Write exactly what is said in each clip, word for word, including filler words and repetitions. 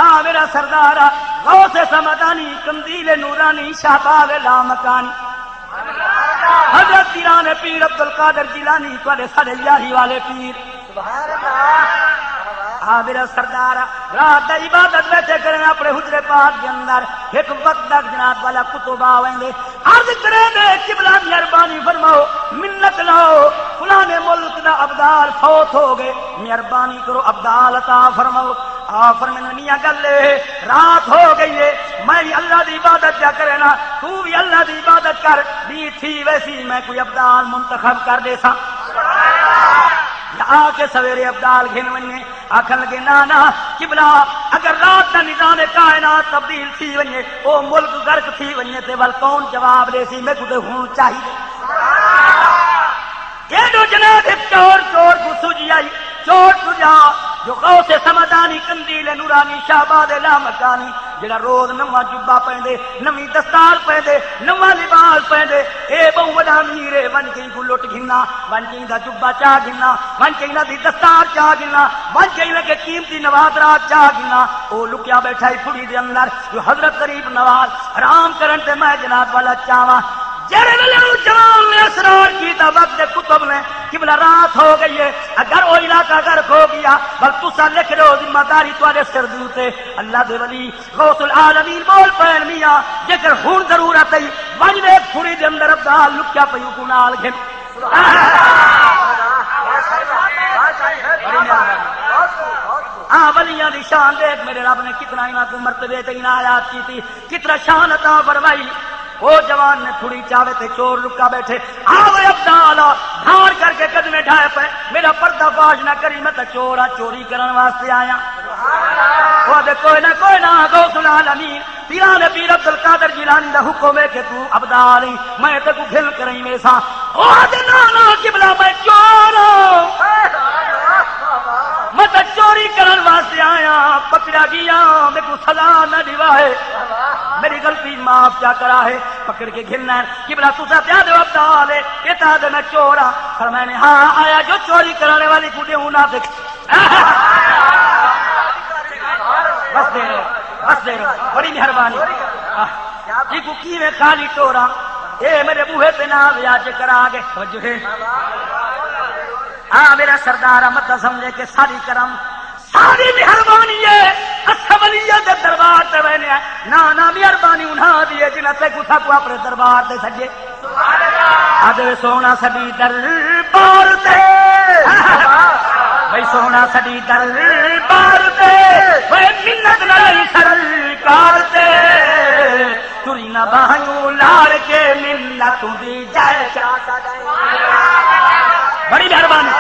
آ میرا سردار، غوث سمدانی، قندیل نورانی، شہباز لامکانی، حضرت پیران پیر عبدالقادر جیلانی، تہاݙے ساݙے یاری والے پیر۔ سبحان اللہ۔ آ میرا سردار، رات دا عبادت بیٹھے کرن اپݨے حجرے پاک دے اندر، ہک وقت تک جناب والا کتب آ ویندے، عرض کریندے، قبلہ مہربانی فرماؤ، منت لاؤ، فلانے ملک دا ابدال فوت ہو ڳئے، مہربانی کرو ابدال عطا فرماؤ۔ آ فرمیندن، میاں ڳل اے، رات ہو ڳئی اے، میں وی اللہ دی عبادت پیا کرینداں، توں وی اللہ دی عبادت کر، ݙینہہ تھی ویسی، میں کوئی ابدال منتخب کر ݙیساں۔ یا آ کے سویرے ابدال گھن ونڄے۔ آکھن لڳے، نہ نہ قبلہ، اگر رات دا نظام کائنات تبدیل تھی ونڄے، او ملک غرق تھی ونڄے تے ول کون جواب ݙیسی؟ میکوں تے ہݨ چاہیدے۔ ایݙو جناب ہک چور چور کوں سوجھی آئی، چور سوجھا جو غوث سمدانی، قندیل نورانی، شہباز لامکانی، جیڑھا روز نواں جبہ پہندے، نویں دستار پہندے، نواں لباس پہندے، اے ٻہوں وݙا امیر اے، ونڄ کے اینکوں لٹ گھناں، ونڄ کے ایندا جبہ چا گھناں، ونڄ کے انہاں دی دستار چا گھناں، ونڄ کے انہاں دے قیمتی نوادرات چا گھناں۔ او لکیا ٻیٹھا ہئی پھڑی دے اندر، جو حضرت غریب نواز آرام کرن تے میں جناب والا چاواں۔ جیڑھے ویلے او جوان نے اصرار کیتا، وقت دے کتب نے، قبلہ رات ہو ڳئی ہے، اگر او علاقہ غرق ہو ڳیا، ول تساں لکھ ݙیو، ذمہ داری تہاݙے سر دے اتے۔ اللہ دے ولی غوث العالمین ٻول پئن، میاں، جیکر ہݨ ضرورت ہئی، ونڄ ݙیکھ پھڑی دے اندر ابدال لکیا پئی، اوکوں نال گھن۔ آ ولیاں دی شان ݙیکھ، میرے رب نے کتنا انہاں کوں مرتبے تے عنایات کیتی، کتنا شان عطا فرمائی۔ او جوان نے پھڑی چاوے تے چور لکا ٻیٹھے۔ آ وے ابدال، دھاڑ کر کے قدمے ڈھائے پئے، میرا پردہ فاش نہ کری، میں تاں چور ہاں، چوری کرݨ واسطے آیاں۔ او آہدے، کوئی نہ، کوئی نہ، غوث العالمین، پیران پیر عبدالقادر جیلانی دا حکم ہے کہ توں ابدال ایں، میں تیکوں گھن کرائیں ویساں۔ او آہدے، نہ نہ قبلہ، میں چور ہاں، میں تاں چوری کرݨ واسطے آیاں، پکڑیا ڳیاں، میکوں سزا نہ ݙیواہے، میری غلطی معاف چا کراہے۔ پکڑ کے گھنن، قبلہ تساں تے آہدے ہو ابدال ہے، اے تاں آہدے میں چور ہاں۔ فرمایا نے، ہاں، آیا جو چوری کرانے والی کوں ݙیوں نہ تے۔ بس دے رہو، بس دے رہو، بڑی مہربانی۔ آہ، ایکوں کیویں خالی ٹوراں، اے میرے بوہے تے نہ آوے، اڄ کرا گئے۔ توجہ ہے۔ آ میرا سردار، مت سمجھے کہ ساݙی کرم، ساݙی مہربانی ہے، اساں ولی دے دربار تے ویندے ہیں۔ نہ، نہ، مہربانی انہاں دی ہے جنہاں تیکوں ساکوں اپݨے دربار تے سݙے۔ آہدے، سوہݨا ساݙی دربار تے، بھئی سوہݨا ساݙی دربار تے، بھئی منت نہ لئی سرکار تے، ٹری نہ ٻاہیوں لاڑ کے منت دی جائے چا سݙے۔ بڑی مہربانی۔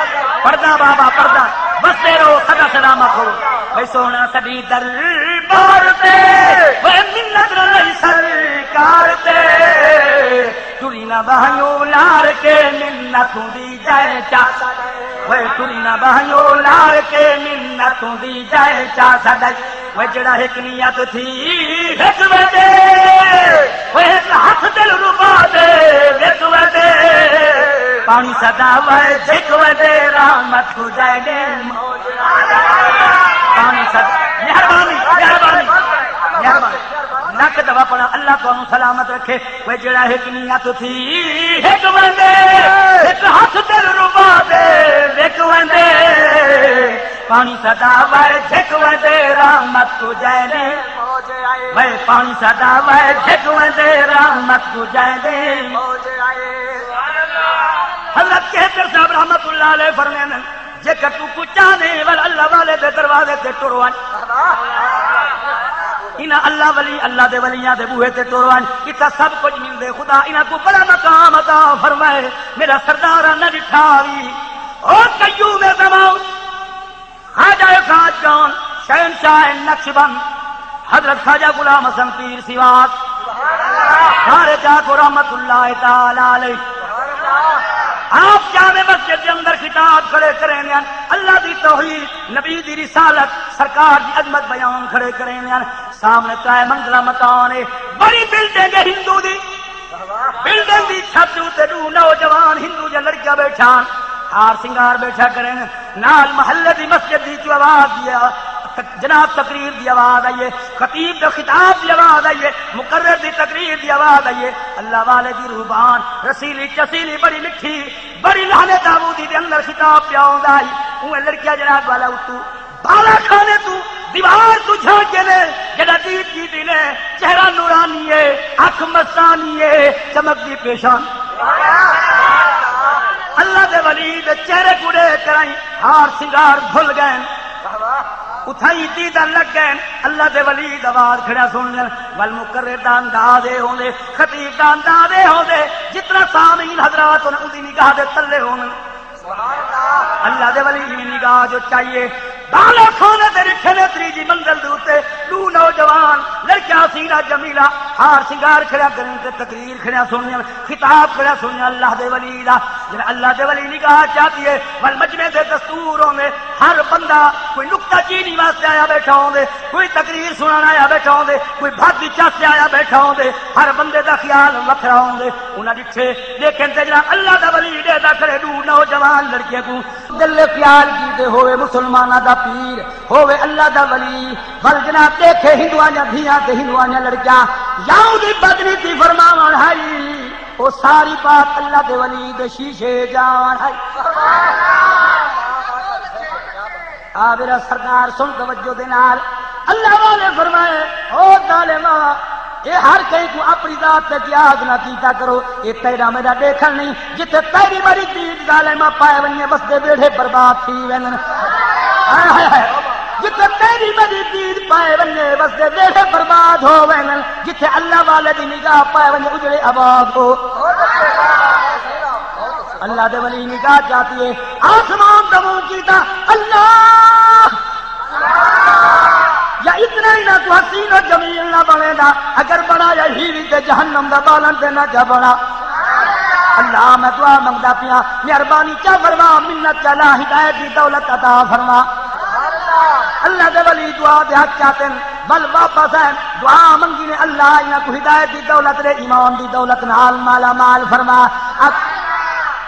پردہ بابا، پردہ۔ وسدے رہو، سدا سلامت ہو۔ بھئی سوہݨا ساݙی دربار تے، وے منت رہی سرکار تے۔ ٹری نہ ٻاہیوں لاڑ کے منت دی جائے چا سݙے۔ وے ٹری نہ ٻاہیوں لاڑ کے منت دی جائے چا سݙے۔ وے جیڑھا ہک نیت تھی ہک ویندے، وے ہک ہتھ دل ربا دے وک ویندے۔ پاݨی سدا وے جھک ویندے، رحمت خدا دے۔ پاݨی سدا، مہربانی، مہربانی، مہربانی۔ لکھ دفعہ پڑھا، اللہ تہاکوں سلامت رکھے۔ وے جیڑھا ہک نیت تھی ہک ویندے، ہک ہتھ دل ربا دے وک ویندے۔ پاݨی سدا وے جھک ویندے، رحمت کوں جائے ݙے۔ وے پاݨی سدا وے جھک ویندے، رحمت کوں جائے ݙے۔ حضرت کہتر صاحب رحمت اللہ علیہ فرمیندن، جیکر توں کجھ چاہندیں ول اللہ والے دے دروازے تے ٹر ونڄ۔ انہاں اللہ ولی، اللہ دے ولیاں دے بوہے تے ٹر ونڄ، اتھاں سب کجھ ملدے۔ خدا انہاں کوں بڑا مقام عطا فرمائے۔ میرا سردار نہ ݙٹھا وی۔ او قیوم زمان، خواجہ خواجگان، شہنشاہ نقشبند، حضرت خواجہ غلام حسن پیر سیوات، سارے جا کو رحمت اللہ تعالی علیہ۔ آپ جامع مسجد دے اندر خطاب کھڑے کریندے ہن، اللہ دی توحید، نبی دی رسالت، سرکار دی عظمت بیان کھڑے کریندے ہن۔ سامݨے ترائے منزلہ مکان ہے، بڑی بلڈنگ ہے ہندو دی۔ بلڈنگ دی چھت اتے ݙو نوجوان ہندو جا لڑکیاں ٻیٹھا ہن، ہار سنگار ٻیٹھا کرن، نال محلے دی مسجد دی چوں آواز دیا، جناب، تقریر دی آواز آئی ہے، خطیب دے خطاب دی آواز آئی ہے، مقرر دی تقریر دی آواز آئی ہے۔ اللہ والے دی روح بان، رسیلی چسیلی، بڑی مٹھی، بڑی لحن داوودی دے اندر خطاب پیا ہوندا ہئی۔ اوہ لڑکیاں جناب والا اتوں بالا خانے توں، دیوار توں جھانکے نے، جݙاں دید کیتی نے، چہرہ نورانی ہے، اکھ مستانی ہے، چمکدی پیشانی۔ اللہ دے ولی دے چہرے کوں ݙیکھ کراہیں ہار سنگار بھل ڳئن۔ اتھائیں دیدن لڳ ڳئن، اللہ دے ولی دا آواز کھڑا سݨدن۔ ول مقرر دا انداز اے ہوندے، خطیب دا انداز اے ہوندے، جتنا سامعین حضرات ہن اوندی نگاہ دے تلے ہون۔ اللہ دے ولی دی نگاہ جو چاہیے، بالا خانے تے ݙٹھے نے، تریجھی منزل دے اتے ݙو نوجوان لڑکیاں، حسینہ جمیلہ، ہار سنگار کھڑا کرن تے تقریر کھڑا سݨن، خطاب کھڑا سݨن اللہ دے ولی دا۔ جݙاں اللہ دے ولی نگاہ چاہتی ہے، ول مجمع دے دستور ہوندے، ہر بندہ کوئی نکتہ چینی واسطے آیا ٻیٹھا ہوندے، کوئی تقریر سݨݨ آیا ٻیٹھا ہوندے، کوئی بھت دی چس تے آیا ٻیٹھا ہوندے، ہر بندے دا خیال وکھرا ہوندے۔ انہاں ݙٹھے، ݙیکھن تے جݙاں اللہ دا ولی ݙیہدا کھڑے ݙو نوجوان لڑکیاں کوں، دل خیال کیتے ہووے مسلماناں دا پیر، ہووے اللہ دا ولی، ول جناب ݙیکھے ہندوآں دیاں دھیاں تے ہندوآں دیاں لڑکیاں، یا اوندی بدنیتی فرماوݨ ہئی، او ساری بات اللہ دے ولی دے شیشے جاوݨ ہئی۔ آ میرا سردار سن توجہ دے نال، اللہ والے فرمائے، او ظالما، اے ہر کہیں کوں اپݨی ذات تے قیاس نہ کیتا کرو، اے تیݙا میݙا ݙیکھݨ نہیں، جتھے تیݙی میݙی دید ظالما پائے ونڄے، وسدے ویڑھے برباد تھی ویندن۔ ہائے ہائے ہائے۔ جتھے تیݙی میݙی دید پائے ونڄے، وسدے ویڑھے برباد ہو ویندن۔ جتھے اللہ والے دی نگاہ پائے ونڄے، اجڑے آباد ہو۔ اللہ دے ولی نگاہ چاہتی ہے، آسمان دا منہ کیتا، اللہ! یا اتنا ہی نہ، تو حسین و جمیل نہ بݨیندا، اگر بݨایا ہی وی تے جہنم دا ٻالݨ تے نہ جا بݨا۔ اللہ، میں دعا منگدا پیاں، مہربانی چا فرما، منت چا لا، ہدایت دی دولت عطا فرما۔ اللہ دے ولی دعا دے حق چاہتن، ول واپس آئن، دعا منگی نے، اللہ انہاں کوں ہدایت دی دولت تے ایمان دی دولت نال مالا مال فرما۔ اب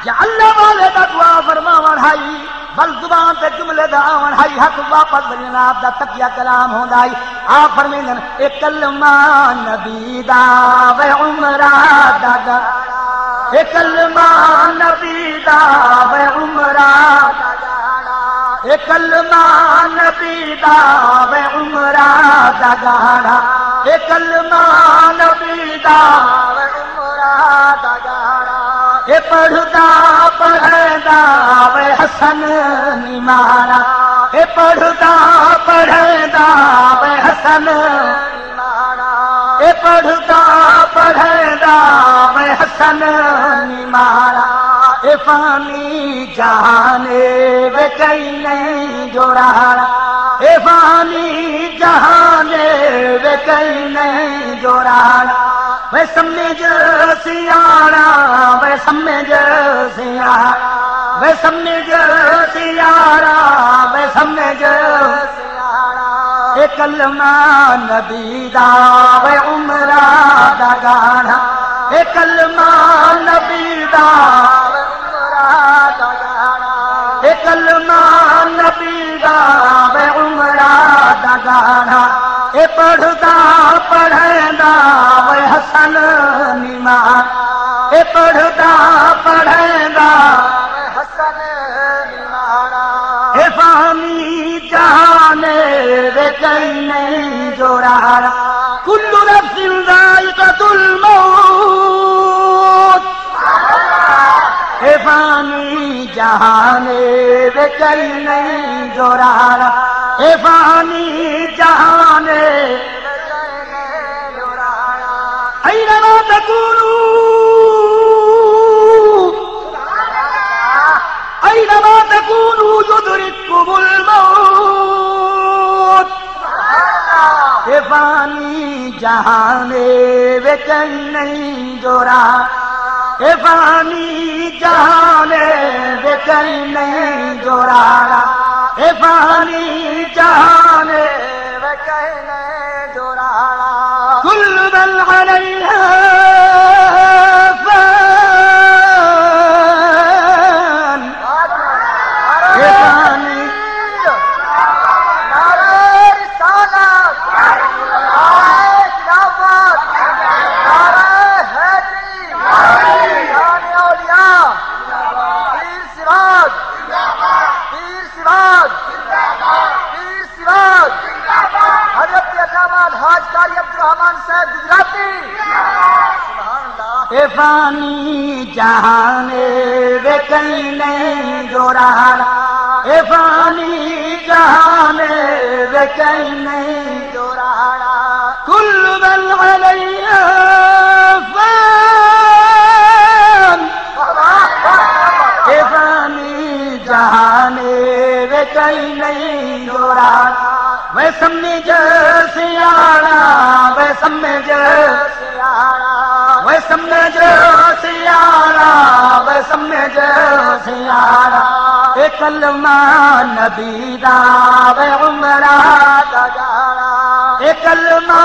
یا اللہ والے دا دعا فرماوݨ ہئی، ول زبان تے جملے دا آوݨ ہئی، حق واپس ونڄن آپ دا تکیہ کلام ہوندا ہئی۔ آپ فرمیندن، اے کلمہ نبی دا وے عمرہ دا ڳاݨا، اے کلمہ نبی دا وے عمرہ دا ڳاݨا، اے کلمہ نبی دا وے عمرہ دا ڳاݨا، اے کلمہ نبی دا وے عمرہ دا ڳاݨا۔ اے پڑھدا پڑھیندا وے حسن نماݨا، اے پڑھدا پڑھیندا وے حسن نماݨا، اے پڑھدا پڑھیندا وے حسن نماݨا۔ اے فانی جہان وے کئی نہیں جوڑاݨا، اے فانی جہان وے کئی نہیں جوڑاݨا۔ وے سمجھ سیاݨا، وے سمجھ سیاݨا، وے سمجھ سیاݨا، وے سمجھ سیاݨا۔ اے کلمہ نبی دا وے عمرہ دا ڳاݨا، اے کلمہ نبی دا وے عمرہ دا ڳاݨا، اے کلمہ نبی دا وے عمرہ دا ڳاݨا۔ اے پڑھدا پڑھیندا وے حسن نماݨا، اے پڑھدا پڑھیندا وے حسن نماݨا۔ اے فانی جہان وے کئی نہیں جوڑاݨا، کل نفس ذائقۃ الموت۔ اے فانی جہان وے کئی نہیں جوڑاݨا، اے فانی جہان۔ اینما تکونوا، اینما تکونوا یدرککم الموت۔ اے فانی جہان وے کئی نہیں جوڑاݨا، اے فانی جہان وے کئی نہیں جوڑاݨا، اے فانی جہان وے کئی نہیں جوڑاݨا۔ کل من علیہا فان۔ اے فانی، امان صاحب گجراتی۔ سبحان اللہ۔ اے فانی جہان وے کہیں نہیں جوڑانا، اے فانی جہان وے کہیں نہیں جوڑانا، کل من علیہا فان۔ اے فانی جہان وے کہیں نہیں جوڑانا، وے سمجھ سیاݨا، وے سمجھ سیاݨا، وے سمجھ سیاݨا، وے سمجھ سیاݨا۔ اے کلمہ نبی دا، وے عمرہ دا ڄاݨا۔ اے کلمہ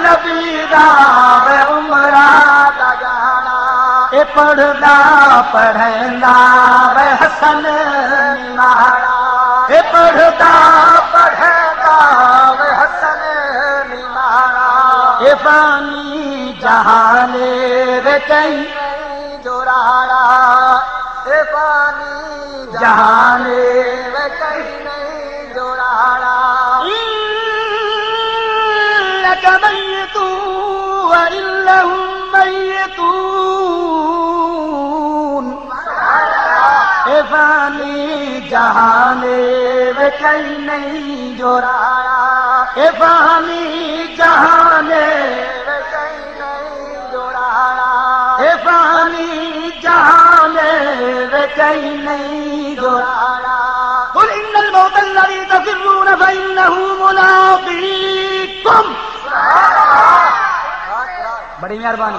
نبی دا، وے عمرہ دا ڄاݨا۔ اے پڑھدا پڑھیندا وے حسن نمانا، اے پڑھدا پڑھیندا وے حسن نمانا۔ اے فانی جہان وے کہیں نہیں جوڑانا، اے فانی جہان وے کہیں نہیں جوڑانا۔ انک میت و انہم میتون۔ اے فانی جہان وے کہیں نہیں جوڑانا، اے فانی جہان وے کہیں نہیں جوڑانا، اے فانی جہان وے کہیں نہیں جوڑانا۔ قل ان الموت الذی تفرون فانہ ملاقیکم۔ بڑی مہربانی۔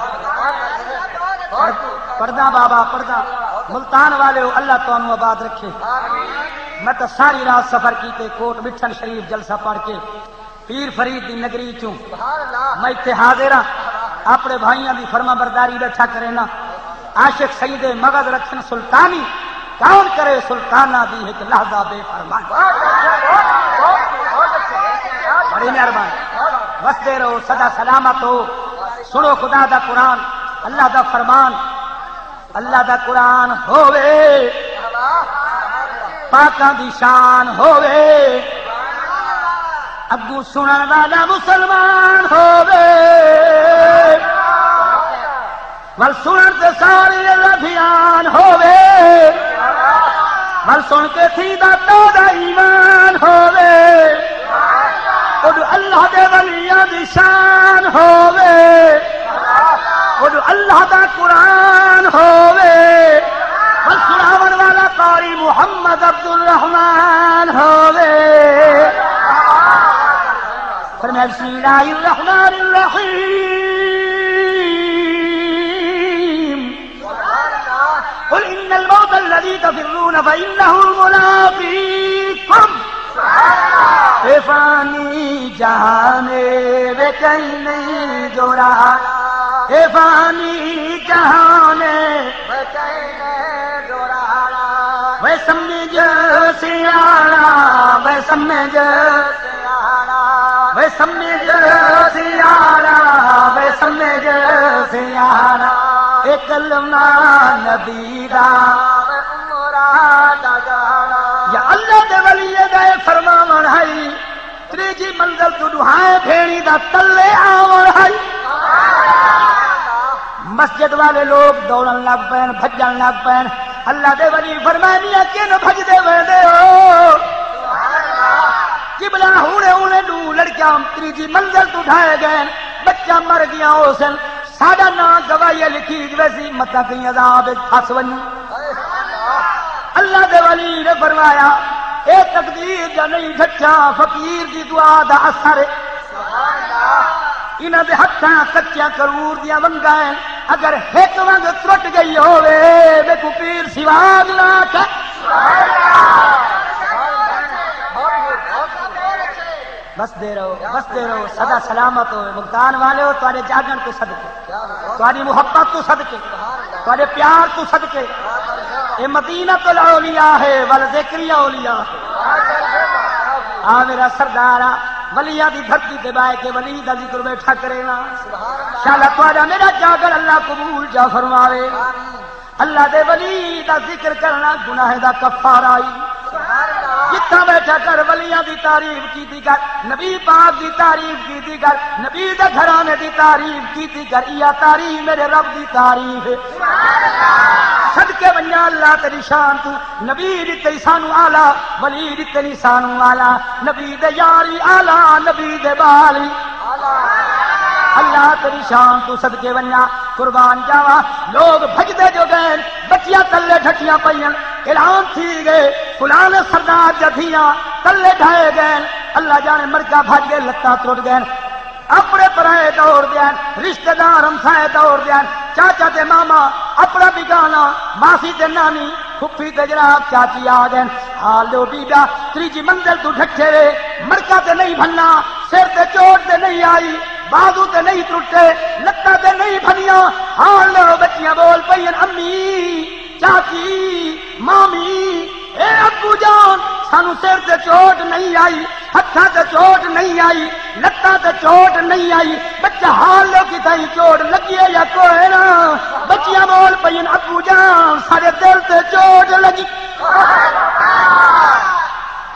پڑھ-، پڑھدا بابا، پڑھدا۔ ملتان والے ہو، اللہ تانوں آباد رکھے۔ میں تو ساری رات سفر کیتے، کوٹ مٹھن شریف جلسہ پڑھ کے، پیر فرید دی نگری چوں میں اتھے حاضر ہاں۔ اپنے بھائیاں دی فرما برداری بیٹھا کرینا۔ عاشق سید مغز رکھن سلطانی، کون کرے سلطانہ دی ہک لحظہ بے فرمانی۔ بڑی مہربانی۔ وسدے رہو، سدا سلامت ہو۔ سنو خدا دا قرآن، اللہ دا فرمان، اللہ دا قرآن ہووے، پاکاں دی شان ہووے، اڳوں سݨݨ والا مسلمان ہووے، ول سݨݨ تے ساری ادھیان ہووے، ول سݨ کے تھیندا تازہ ایمان ہووے، اݙ اللہ دے ولیاں دی شان ہووے، اݙ اللہ دا قرآن ہووے، ول سݨاوݨ والا قاری محمد عبد الرحمان ہووے۔ فرمایا، بسم اللہ الرحمن الرحیم۔ قل ان الموت الذی تفرون فانہ ملاقیکم۔ اے فانی جہان وے کہیں نہیں جوڑانا، اے فانی جہان وے کہیں نہیں جوڑانا، وے سمجھ سیاݨا، وے سمجھ سیاݨا، وے سمجھ سیاݨا، وے سمجھ سیاݨا۔ اے کلمہ نبی دا، یا اللہ دے ولی دا اے فرماوݨ ہئی، تریجھی منزل توں ݙوہائیں بھیݨیں دا تلے آوݨ ہئی۔ مسجد والے لوگ دوڑن لگ پئن، بھڄن لگ پئن۔ اللہ دے ولی فرمائے، میاں کن بھڄدے ویندے ہو؟ قبلہ، ہݨے ہݨے ݙو لڑکیاں تریجھی منزل توں ڈھائے ڳئن، بچہ مر ڳیاں ہوسن، ساݙا ناں گواہی لکھی ویسی، متاں کہیں عذاب وچ پھس ونڄوں۔ اللہ دے ولی نے فرمایا، اے تقدیر دا نہیں ڈھٹا، فقیر دی دعا دا اثر ہے۔ انہاں دے ہتھاں کچیاں کرور دیاں ونگاں ہن، اگر ہک ونگ ترٹ ڳئی ہووے، میکوں پیر سواگ نہ آکھے۔ وسدے رہو، وسدے رہو، سدا سلامت ہوئے۔ ملتان والے ہو، تہاݙے جاڳݨ توں صدقے، تہاݙی محبت توں صدقے، تہاݙے پیار توں صدقے۔ اے مدینۃ الاولیاء ہے، ول ذکری اولیاء ہے۔ آ میرا سردار آ، ولیاں دی دھرتی تے ٻہہ کے ولی دا ذکر بیٹھا کرینا۔ شالا تہاݙا میرا جاڳݨ اللہ قبول جا فرماوے۔ اللہ دے ولی دا ذکر کرݨا گناہ دا کفارہ ای۔ جتھاں ٻیٹھا کر ولیاں دی تعریف کیتی کر، نبی پاک دی تعریف کیتی کر، نبی دے گھرانے دی تعریف کیتی کر۔ ایا تعریف میرے رب دی تعریف ہے۔ صدقے ونجاں اللہ تیری شان توں، نبی ݙتے سانوں اعلیٰ، ولی ݙتے سانوں اعلیٰ، نبی دے یار ہی اعلیٰ، نبی دے ٻال ہی۔ اللہ تیری شان توں صدقے ونجاں، قربان جاواں۔ لوگ بھڄدے جو ڳئن، بچیاں تلے ڈھٹیاں پئین، اعلان تھی ڳئے، فلانے سردار دیاں دھیاں تلے ڈھائے ڳئن۔ اللہ ڄاݨے مرڳا بھڄ ڳئے، لتاں ترٹ ڳئن۔ اپݨے پرائے دوڑدے ہن، رشتہ دار ہمسائے دوڑدے ہن، چاچا تے ماما، اپݨا بیگانہ، ماسی تے نانی، پھپھی تے جناب چاچی آ ڳئن۔ حال ݙیو بیبا، تریجھی منزل توں ڈھٹھے وے، مڑکا تے نہیں بھنا، سر تے چوٹ تے نہیں آئی، بازو تے نہیں ترٹے، لتاں تے نہیں بھنیاں۔ حال ݙیو بچیاں ٻول پئین، امی، چاچی، مامی، اے ابو جان، سانوں سر تے چوٹ نہیں آئی، ہتھاں تے چوٹ نہیں آئی، لتاں تے چوٹ نہیں آئی۔ بچہ حال ݙیو کتھائیں چوٹ لڳی ہے یا کوئے نہ؟ بچیاں ٻول پئین، ابو جان، ساݙے دل تے چوٹ لڳی۔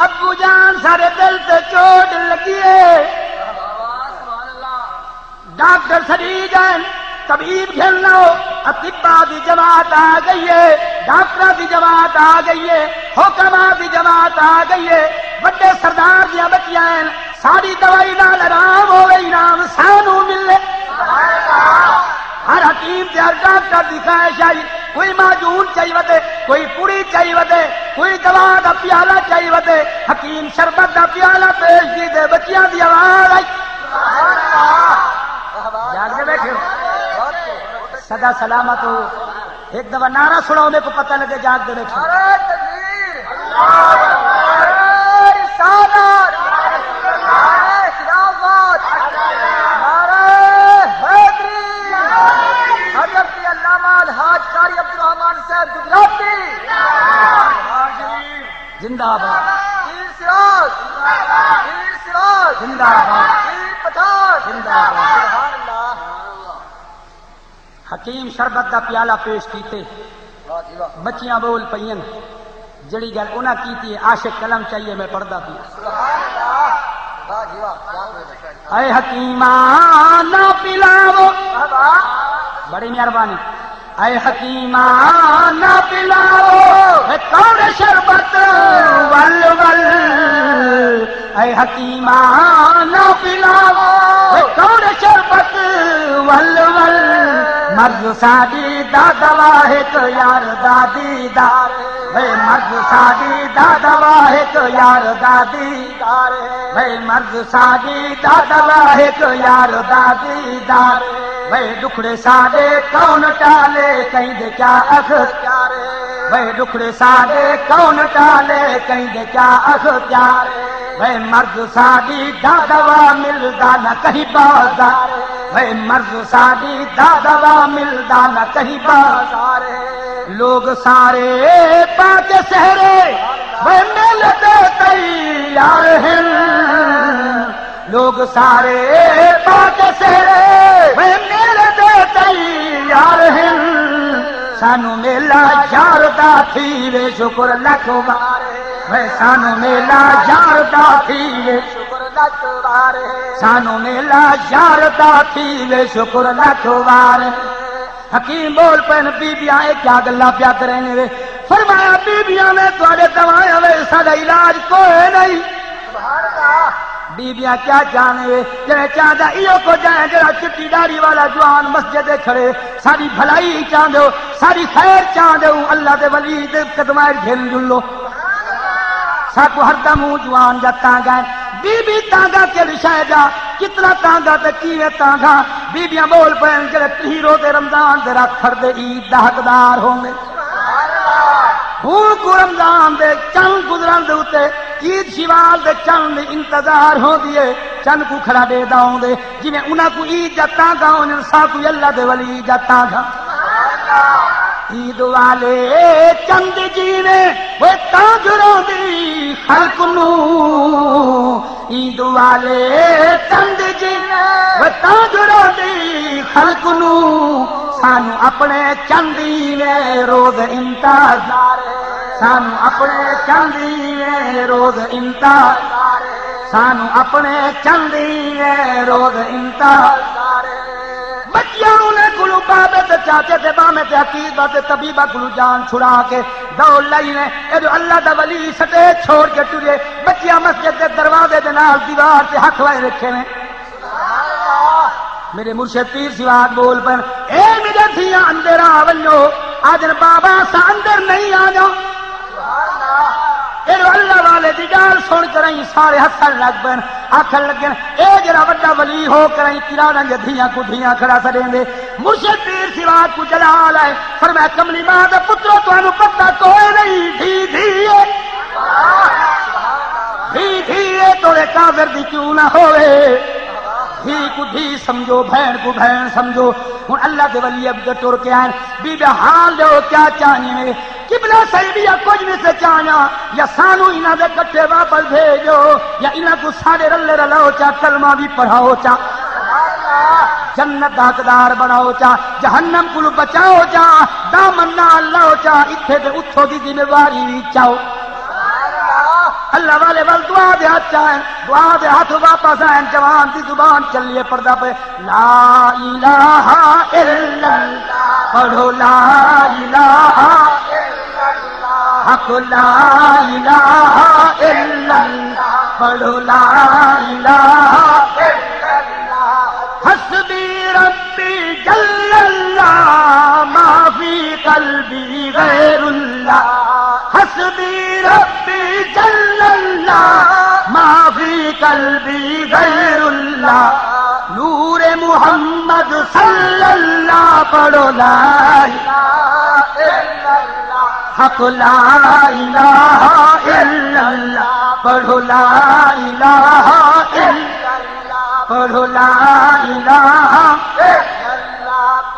ابو جان، ساݙے دل تے چوٹ لڳی ہے۔ ڈاکٹر سݙی ڳئن، طبیب گھن آؤ، اطباء دی جماعت آ ڳئی ہے، ڈاکٹراں دی جماعت آ ڳئی ہے، حکماء دی جماعت آ ڳئی ہے۔ وݙے سردار دیاں بچیاں ہن، ساݙی دوائی نال آرام ہووے، انعام سانوں ملے۔ ہر حکیم تے ہر ڈاکٹر دی خواہش آئی، کوئی معجون چائی ودے، کوئی پڑی چائی ودے، کوئی دوا دا پیالہ چائی ودے۔ حکیم شربت دا پیالہ پیش کیتے، بچیاں دی آواز آئی۔ جاڳدے ٻیٹھے ہو؟ سدا سلامت ہو۔ ہک دفعہ نعرہ سݨاؤ، میکوں پتہ لڳے جاڳدے ٻیٹھے ہو۔ نعرہ تکبیر! اللہ اکبر! نعرہ رسالت! نعرہ خلافت! نعرہ حیدری! حضرت علامہ الحاج قاری عبدالرحمان صاحب گجراتی! زندہ باد۔ پیر سراج۔ پیر سراج۔ زندہ باد۔ پیر پٹھان۔ زندہ باد۔ سبحان اللہ۔ حکیم شربت دا پیالہ پیش کیتے۔ واہ جی واہ۔ بچیاں ٻول پئین۔ جڑی ڳالھ انہاں کیتی ہے، عاشق قلم چاہیے میں پڑھدا پیا۔ سبحان اللہ۔ واہ جی واہ۔ کیا بات ہے۔ اے حکیماں نہ پلاوو۔ واہ واہ۔ بڑی مہربانی۔ اے حکیماں نہ پلاوو، اے کوڑے شربت ول ول۔ اے حکیماں نہ پلاوو، اے کوڑے شربت ول ول۔ مرض ساݙی دا دوا ہک یار دا دیدار۔ اے مرض ساݙی دا دوا ہک یار دا دیدار۔ وے مرض ساݙی دا دوا ہک یار دا دیدار۔ وے ݙکھڑے ساݙے کون ٹالے، کہیں دے کیا اختیار۔ وے ݙکھڑے ساݙے کون ٹالے، کہیں دے کیا اختیار۔ وے مرض ساݙی دا دوا ملدا نہ کہیں بازار۔ وے مرض ساݙی دا دوا ملدا نہ کہیں بازار۔ لوگ سارے پا کے سہرے، وے میلے دے تیار ہن۔ لوگ سارے پا کے سہرے، وے میلے دے تیار ہن۔ سانوں میلہ یار دا تھیوے شکر لکھ وار۔ وے سانوں میلہ یار دا تھیوے شکر لکھ وار۔ سانوں میلہ یار دا تھیوے شکر لکھ وار۔ حکیم ٻول پئن، بیبیاں اے کیا گلاں پیا کریندے وے؟ فرمایا، بیبیاں، میں تہاݙے دوایاں وے، ساݙا علاج کوئے نہیں۔ سبحان اللہ۔ بیبیاں کیا چاہندے وے؟ جیڑھے چاہندا ایہو کجھ ہے، جیڑھا چٹی ݙاڑھی والا جوان مسجد اچ کھڑے، ساݙی بھلائی چاہندے ہو، ساݙی خیر چاہندے ہو، اللہ دے ولی دے قدماں اچ گھن جلو۔ ساکوں ہر دم اوں جوان جا تانگا ہے۔ بی بی تانگا کیڑھی شے جا، کتنا تانگا تے کیویں تانگا؟ بیبیاں ٻول پئن، جیڑھے تریہہ روزے رمضان دے رکھ کھڑدے عید دا حقدار ہوندے۔ ہوں کوں رمضان دے چن گزرن دے اتے عید شوال دے چن دی انتظار ہوندی ہے، چن کوں کھڑا ݙیہدا ہوندے۔ جیویں انہاں کوں عید دا تانگا، انہاں ساکوں اللہ دے ولی دا تانگا۔ عید والے چن دی جیویں وے تانگھراں دی خلق نوں، عید والے چن دی جیویں وے تانگھراں دی خلق نوں، سانوں اپݨے چن دی وے روز انتظار۔ سانو اپنے چندی ہے روز انتظار، سانو اپنے چندی ہے روز انتظار۔ بچیاں انہیں کولوں بابے تے چاچے تے مامے تے حکیمہ تے طبیبہ کولوں جان چھڑا کے دوڑ لائی نے۔ اے جو اللہ دا ولی سٹیج چھوڑ کے ٹرے، بچیاں مسجد دے دروازے دے نال دیوار تے ہتھ وائے رکھے نے۔ میرے مرشد پیر سوات بول پن، اے میرے دھیاں اندر آ ونجو۔ آدن بابا اساں اندر نہیں آندا۔ اے جو اللہ والے دی گال سن کرائیں سارے ہسن لگ پن، آکھن لگن، اے جڑا وڈا ولی ہو کرائیں کراڑاں دے دھیاں کوں دھیاں کھڑا سڈیندے۔ مرشد پیر سوات کوں جلال ہے، فرمایا، کملی ماں دے پترو، تانوں پتہ کوئی نہیں، دھی دھی ہے۔ دھی دھی ہے، توڑے کافر دی کیوں نہ ہوئے۔ دھی کوں دھی سمجھو، بھین کوں بھین سمجھو۔ ہن اللہ دے ولی اب جو ٹر کے آئن، بی بی حال ݙیو کیا چاہنی ہے؟ قبلہ صحیح بی کچھ نہیں سے چاہنا، یا سانو انہاں دے کٹھے واپس بھیجو، یا انہاں کوں سارے رلے رلاؤ چا، کلمہ بھی پڑھاؤ چا، جنت دا حقدار بناؤ چا، جہنم کولوں بچاؤ چا، دامن نال لاؤ چا، اتھے تے اتھوں دی ذمہ واری بھی چاؤ۔ اللہ والے ول دعا دے ہتھ چاہن، دعا دے ہتھ واپس آئن، جوان دی زبان چلیے پڑھدا پئے، لا الہ الا اللہ، پڑھو لا الہ الا اللہ، حق لا الہ الا اللہ، پڑھو لا الہ الا اللہ۔ حسبی ربی جل اللہ، ما فی قلبی غیر اللہ۔ حسبی ربی جل اللہ، ما فی قلبی غیر اللہ۔ نور محمد صلی اللہ، پڑھو لا الہ الا اللہ۔ حق لا الہ الا اللہ، پڑھو لا الہ الا اللہ، پڑھو لا الہ۔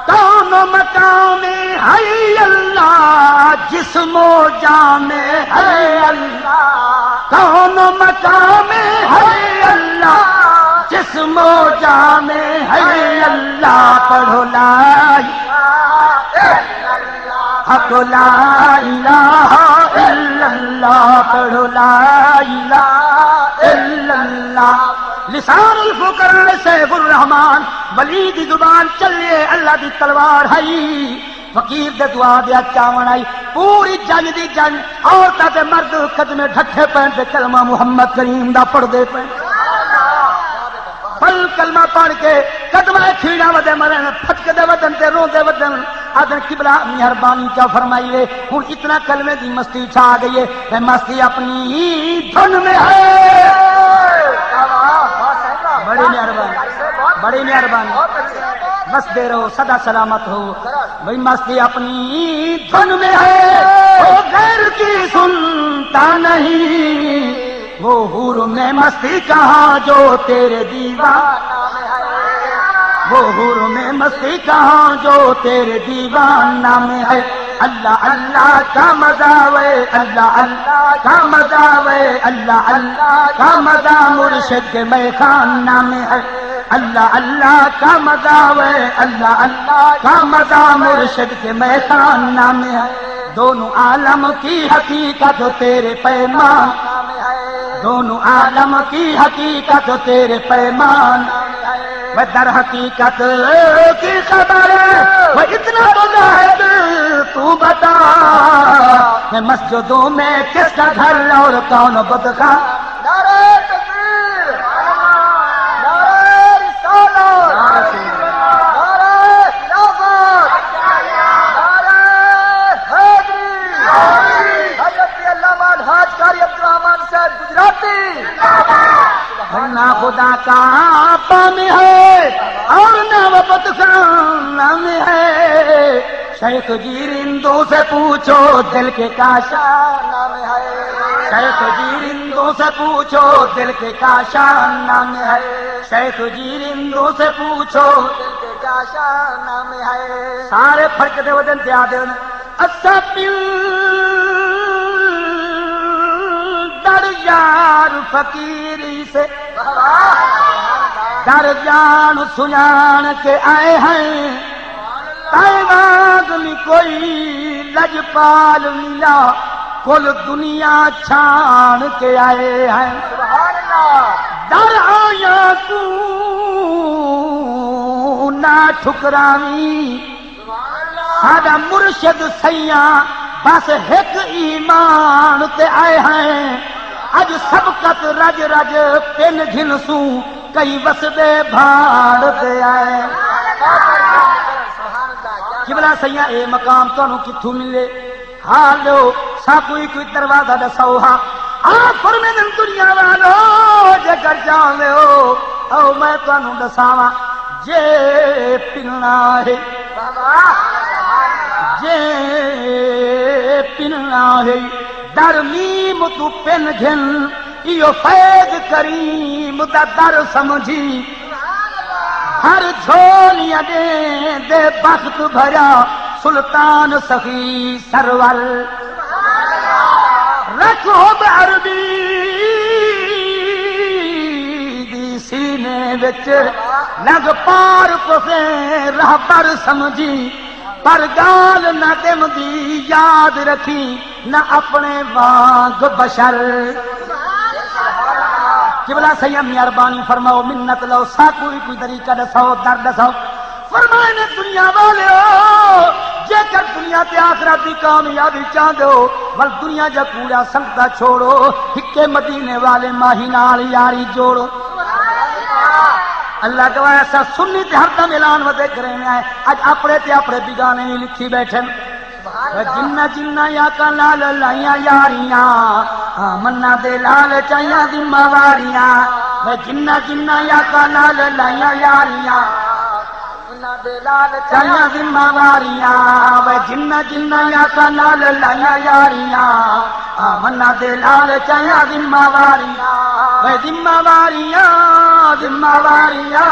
کون مقام ہے اللہ، جسم و جان ہے اللہ۔ کون مقام ہے اللہ، جسم و جان ہے اللہ۔ پڑھو لا الہ الا اللہ، حق لا الہ الا اللہ، پڑھو لا الہ الا اللہ۔ لسان الفقراء سیف الرحمان، ولی دی زبان چلے، اللہ دی تلوار ہئی۔ فقیر دے دعا دے ہتھ چاون آئی، پوری جنگ دی جنگ، عورتاں تے مرد قدمے ڈھٹھے پئن تے کلمہ محمد کریم دا پڑھدے پئن۔ پل کلمہ پڑھ کے قدمہ کھیڑا ودے مرن، پھٹکدے ودن تے روندے ودن۔ آدن قبلہ مہربانی چا فرمائیے، ہن اتنا کلمے دی مستی چھا گئی ہے، میں مستی اپنی ہی دھن میں ہے۔ بڑی مہربانی، بڑی مہربانی۔ مسدے رہو، سدا سلامت ہو۔ بھئی مستی اپنی دھن میں ہے، وہ غیر کی سنتا نہیں۔ وہ حور میں مستی کہاں جو تیرے دیوانہ میں ہے۔ وہ حور میں مستی کہاں جو تیرے دیوانہ میں ہے۔ اللہ اللہ کا مزہ وے، اللہ اللہ کا مزہ وے، اللہ اللہ کا مزہ مرشد کے میخانہ میں ہے۔ اللہ اللہ کا مزہ وے، اللہ اللہ کا مزہ مرشد کے میخانہ میں ہے۔ دونوں عالم کی حقیقت تیرے پیمان، دونوں عالم کی حقیقت تیرے پیمان۔ وہ در حقیقت کی خبر، وہ اتنا تو زاہد تو بتا، میں مسجدوں میں کس کا گھر اور کون بتخانہ؟ نعرہ تکبیر، نعرہ رسالت، نعرہ خلافت، نعرہ حیدری، حضرت علامہ الحاج قاری عبدالرحمان صاحب گجراتی۔ نہ خدا کا پام ہے اور نہ وہ بتخانہ میں ہے۔ شیخ جیرندو سے پوچھو دل کے کاشانہ میں ہے۔ شیخ جیرندو سے پوچھو دل کے کاشانہ میں ہے۔ شیخ جیرندو سے پوچھو دل کے کاشانہ میں ہے۔ سارے فرق دے ودن تے آدے ودن۔ اساں پل در یار فقیری سے در جان سنان کے آئے ہیں۔ تائیں واگ نی کوئی لجپال ملا، کل دنیا چھاݨ کے آئے ہیں۔ در آیاں کوں نہ ٹھکراویں۔ ساݙا مرشد سئیاں بس ہک ایمان تے آئے ہیں۔ اڄ سبقت رڄ رڄ پن گھنسوں، کئی وسدے بھاڑ تے آئے۔ قبلہ سئیاں، اے مقام تہانوں کتھوں ملے؟ ہا لو، ساکوں کوئی دروازہ ݙساؤ ہا۔ آپ فرمیندن، دنیا والو، جے کر چاہندے ہو، آؤ میں تہانوں ݙساواں۔ جے پنݨا ہے، جے پنݨا ہے، در میم توں پن گھن، ایہو فیض کریم دا در سمجھی۔ ہر جھولیاں ݙیندے بخت بھریا، سلطان سخی سرور۔ رکھ حب عربی دی سینے وچ، لڳ پار پسیں رہبر سمجھی۔ پر ڳالھ نہ ݙم دی یاد رکھیں، نہ اپݨے وانگ بشر۔ قبلہ سئیاں، مہربانی فرماؤ، منت لو، ساکوں وی کوئی طریقہ ݙساؤ، در ݙساؤ۔ فرمائے نے، دنیا والیو، جے کر دنیا تے آخرت دی کامیابی چاہندے ہو، ول دنیا جا کوڑا سنگتا چھوڑو، ہکے مدینے والے ماہی نال یاری جوڑو۔ اللہ گواہ ہے، اساں سنی تے ہر دم اعلان ودے کریندے ہیں، اڄ اپݨے تے اپݨے بیگانے وی لکھی بیٹھن۔ وے جنہ جنہ یاکاں نال لائیاں یاریاں، آمنہ دے لال چائیاں ذمہ واریاں۔ وے جنہ جنہ یاکاں نال لائیاں یاریاں، آمنہ دے لال چائیاں ذمہ واریاں۔ وے جنہ جنہ یاکاں نال لائیاں یاریاں، آمنہ دے لال چائیاں ذمہ واریاں۔ وے ذمہ واریاں، ذمہ واریاں،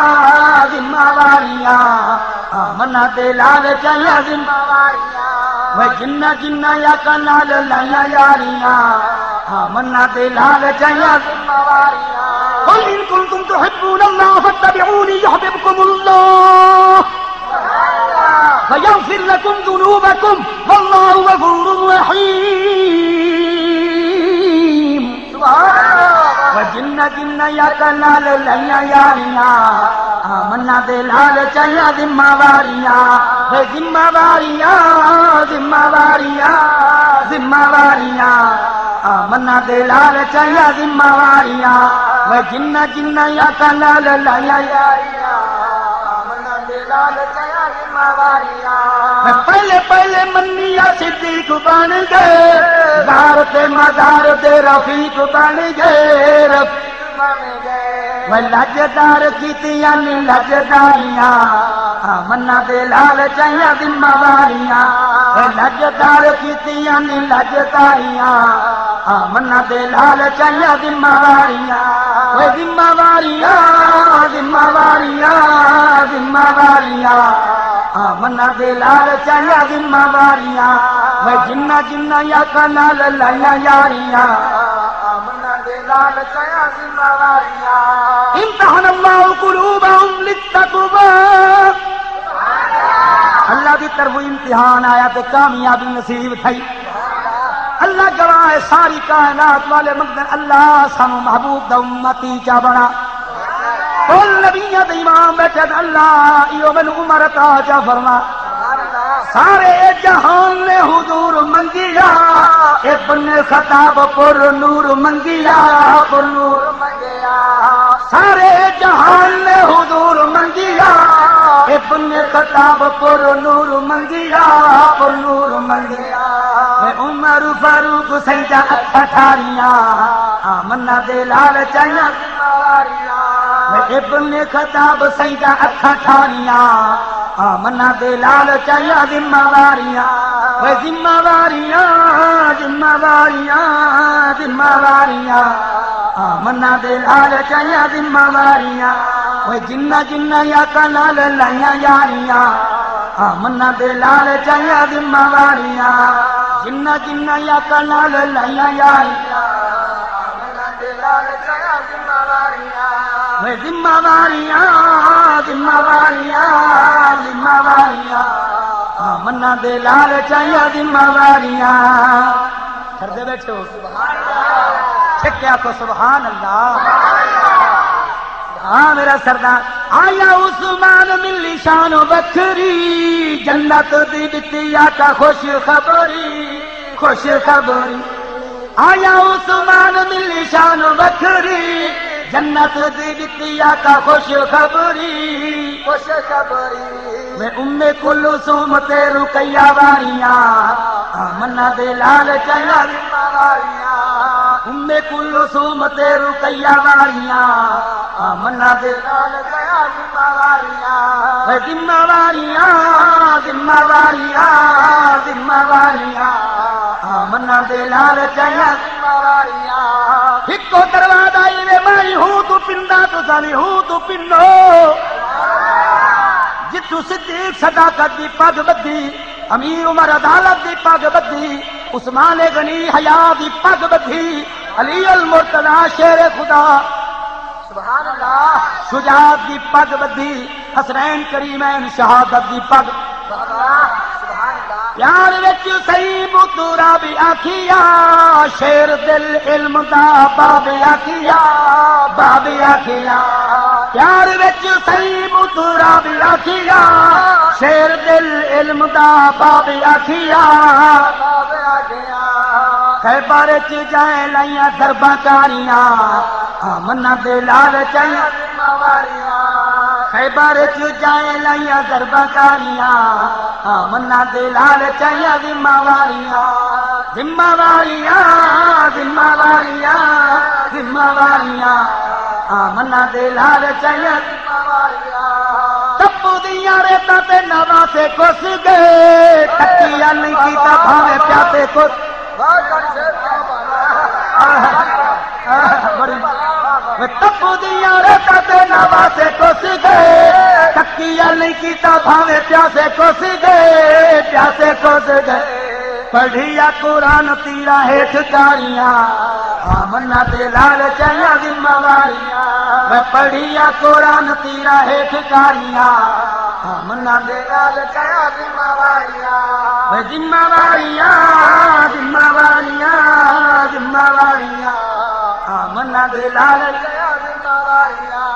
ذمہ واریاں۔ آمنہ دے لال چائیاں ذمہ واریاں۔ وے جنہ جنہ یاکاں نال لائیاں یاریاں، آمنہ دے لال چائیاں ذمہ واریاں۔ قل إن كنتم تحبون الله فاتبعوني يحببكم الله ويغفر لكم ذنوبكم والله غفور رحيم۔ سبحان اللہ۔ وے جنہ جنہ یاکاں نال لائیاں یاریاں، آمنہ دے لال چائیاں ذمہ واریاں۔ وے ذمہ واریاں، ذمہ واریاں، ذمہ واریاں۔ آمنہ دے لال چائیاں ذمہ واریاں۔ وے جنہ جنہ یاکاں نال لائیاں یاریاں، آمنہ دے لال چائیاں ذمہ واریاں۔ وے پہلے پہلے منیا صدیق بݨ ڳئے، دار تے مدار دے رفیق بݨ ڳئے، رفیق بݨ ڳئے۔ وے لجدار کیتیاں نی لجداریاں، آمنہ دے لال چائیاں ذمہ واریاں۔ وے لجدار کیتیاں نی لجداریاں، آمنہ دے لال چائیاں ذمہ واریاں۔ وے ذمہ واریاں، ذمہ واریاں، ذمہ واریاں۔ آمنہ دے لال چائیاں ذمہ واریاں۔ وے جنہ جنہ یاکاں نال لائیاں یاریاں، آمنہ دے لال چائیاں ذمہ واریاں۔ امتحن اللہ قلوبہم للتقوی۔ اللہ دی طرفوں امتحان آیا تے کامیابی نصیب تھئی۔ اللہ گواہ ہے، ساری کائنات والے منگدن، اللہ سانوں محبوب دا امتی چا بݨا۔ کل نبیاں دے امام بیٹھے ہن، اللہ ایہو مینوں عمر عطا چا فرما۔ سارے جہان نے حضور منگیا، ابن خطاب پر نور منگیا، پر نور منگیا۔ سارے جہان نے حضور منگیا، ابن خطاب پر نور منگیا، پر نور منگیا۔ میں عمر فاروق سئیں دا اکھاں ٹھاریاں، آمنہ دے لال چائیاں ذمہ واریاں۔ میں ابن خطاب سئیں دا اکھاں ٹھاریاں، آمنہ دے لال چائیاں ذمہ واریاں۔ وے ذمہ واریاں، ذمہ واریاں، ذمہ واریاں۔ آمنہ دے لال چائیاں ذمہ واریاں۔ وے جنہ جنہ یاکاں نال لائیاں یاریاں، آمنہ دے لال چائیاں ذمہ واریاں۔ جنہ جنہ یاکاں نال لائیاں یاریاں، آمنہ دے لال چائیاں ذمہ واریاں۔ وے ذمہ واریاں، ذمہ واریاں، ذمہ واریاں۔ آمنہ دے لال چائیاں ذمہ واریاں۔ کردے بیٹھے ہو؟ چھکیا کو سبحان اللہ۔ ہاں میرا سردار، آیا عثمان ملی شان وکھری، جنت دی ݙتی آقا خوشخبری، خوشخبری۔ آیا عثمان ملی شان وکھری، جنت دی ݙتی آقا خوشخبری، خوشخبری۔ میں ام کلثوم تے رقیہ واریاں، آمنہ دے لال چیا ذمہ واریاں۔ ام کلثوم تے رقیہ واریاں، آمنہ دے لال چیا ذمہ واریاں۔ اے ذمہ واریاں، ذمہ واریاں، ذمہ واریاں، آمنہ دے لال چیا ذمہ واریاں۔ ہکو دروازہ ای وے مائی ہوں تو پندا، تو سانی ہوں تو پنو۔ جتھوں صدیق صداقت دی پگ ٻدھی، امیر عمر عدالت دی پگ ٻدھی، عثمان غنی حیا دی پگ ٻدھی، علی المرتضی شیر خدا، سبحان اللہ، شجاعت دی پگ ٻدھی، حسنین کریمین شہادت دی پگ۔ سبحان اللہ، سبحان اللہ۔ پیار وچ سئیں بتورا بھی آکھیا، شیر دل علم دا باب آکھیا، باب آکھیا۔ پیار وچ سئیں بتورا بھی آکھیا، شیر دل علم دا باب آکھیا۔ خیبر چ جائیں لائیاں ضرباں کاریاں، آمنہ دے لال چیا ذمہ واریاں۔ خیبر چ جائیں لائیاں ضرباں کاریاں، آمنہ دے لال چیا ذمہ واریاں۔ ذمہ واریاں، ذمہ واریاں، ذمہ واریاں، آمنہ دے لال چیا ذمہ واریاں۔ تپو دیاں ریتاں تے نواں تے کس گئے، تکیا نہیں کیتا بھاویں پیاسے کس۔ بڑی، تپو دیاں ریتاں تے نواں تے کس گئے، تکیا نہیں کیتا بھاویں پیاسے کس گئے، پیاسے کس گئے۔ پڑھیا قرآن تیرا ہیٹھ کاریاں، آمنہ دے لال چیا ذمہ واریاں۔ میں پڑھیا قرآن تیرا ہیٹھ کاریاں، آمنہ دے لال چیا ذمہ واریاں۔ میں ذمہ واریاں، ذمہ واریاں، ذمہ واریاں، آمنہ دے لال چیا ذمہ واریاں۔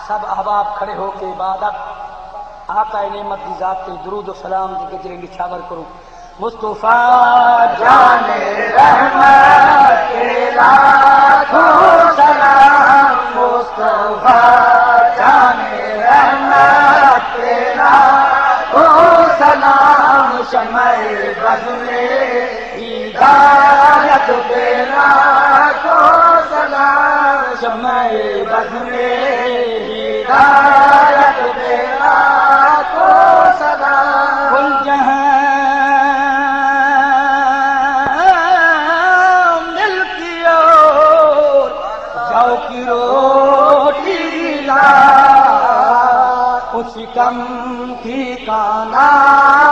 سب احباب کھڑے ہو کے عبادت آقا نعمت دی ذات تے درود و سلام دی گجریں نچھاور کرو۔ مصطفیٰ جان رحمت تیرا لاکھوں سلام، مصطفیٰ جان رحمت تیرا لاکھوں سلام، شمع بزم ہدایت تیرا لاکھوں سلام، شمع بزم ہدایت تیرا لاکھوں سلام۔ کل جہاں مل کی اور جو کی روٹی لا، اس کم ٹھکانہ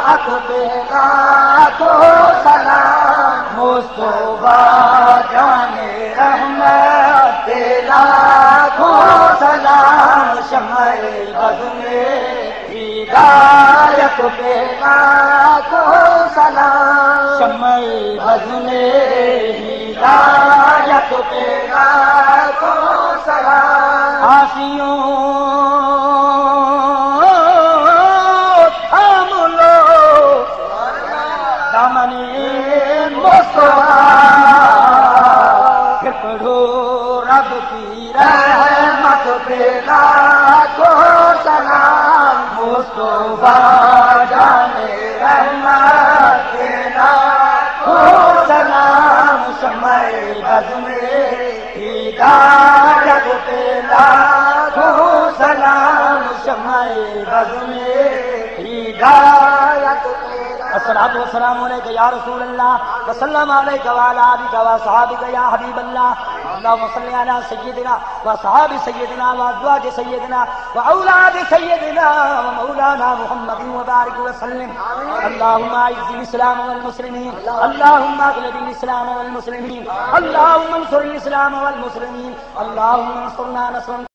حق پہ لاکھوں سلام، مصطفیٰ جان رحمت پہ لاکھوں سلام، شمع بزم ہدایت پہ لاکھوں سلام، شمع بزم ہدایت پہ لاکھوں سلام۔ آسیوں تھام لو دامن مصطفیٰ، پھر پڑھو رب کی رحمت پہ لاکھوں سلام، مصطفیٰ جان رحمت پہ لاکھوں سلام، شمع بزم ہدایت پہ لاکھوں سلام، شمع بزم ہدایت پہ۔ الصلاۃ والسلام علیک یا رسول اللہ، وسلم علیک وعلی آلک و اصحابک یا حبیب اللہ۔ اللهم صل علی سیدنا و اصحاب سیدنا و ازواج سیدنا و اولاد سیدنا و مولانا محمد وبارک وسلم۔ اللهم اعز الاسلام والمسلمین، اللهم اغلب الاسلام والمسلمین، اللهم انصر الاسلام والمسلمین، اللهم انصرنا نصرا